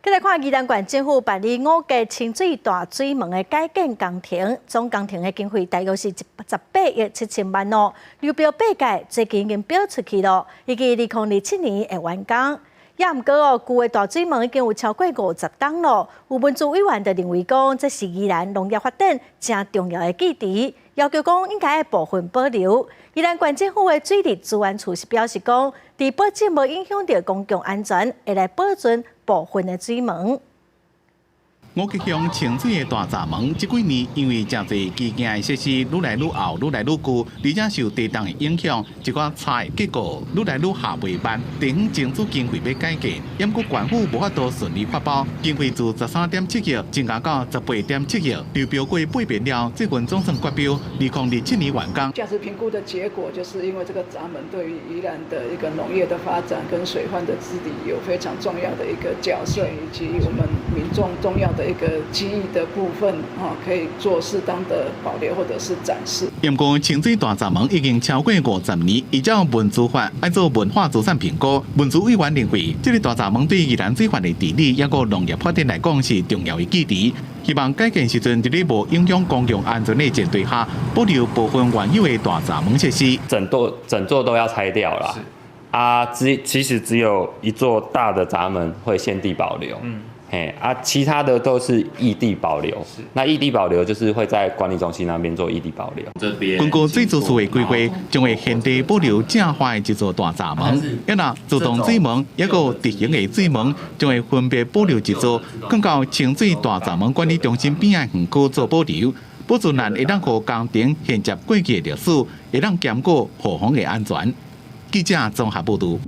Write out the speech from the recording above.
再來看宜蘭縣政府辦理五結清水大水門的改建工程，總工程的經費大約是18億7千萬哦。流標八屆最近已經標出去囉，預計2027年會完工。也毋過哦，舊的大水門已經有超過50冬囉。有文資委員就認為講，這是宜蘭農業發展誠重要的基地，要求講應該部分保留。宜蘭縣政府的水利資源處是表示講，佇保證無影響著公共安全，會來保存部分的水門。五結鄉清水的大閘門，這幾年因為誠濟基建的設施愈來愈厚、愈來愈舊，而且受地動的影響，一寡拆的結構愈來愈下袂慢。地方爭取經費欲改建，毋過縣府無法度順利發包，經費自13.7億增加到18.7億，流標過八遍了，這份總算決標，2027年完工。價值評估的結果，就是因為這個閘門對於宜蘭的一個農業的發展跟水患的治理有非常重要的一個角色，以及我們民眾重要的一個記憶的部分，可以做適當的保留或者是展示。毋過清水大閘門已經超過50年，依照文資法愛做文化資產評估。文資委員認為，這個大閘門對宜蘭水患的治理，抑閣農業發展來講是重要的基地。希望改建時陣，佇咧無影響公共安全的前提下，保留部分原有的大閘門設施。整座整座都要拆掉啦。啊，其實只有一座大的閘門會現地保留。嘿啊，其他的都是異地保留。那異地保留就是會在管理中心那邊做異地保留。這邊根據水資處的規劃，將會現地保留正橫的一座大閘門，抑若自動水門，抑閣直行的水門，將會分別保留一座，放到清水大閘門管理中心邊仔園區做保留。保存咱會當予工程銜接過去的歷史，會當兼顧河防的安全。記者綜合報導。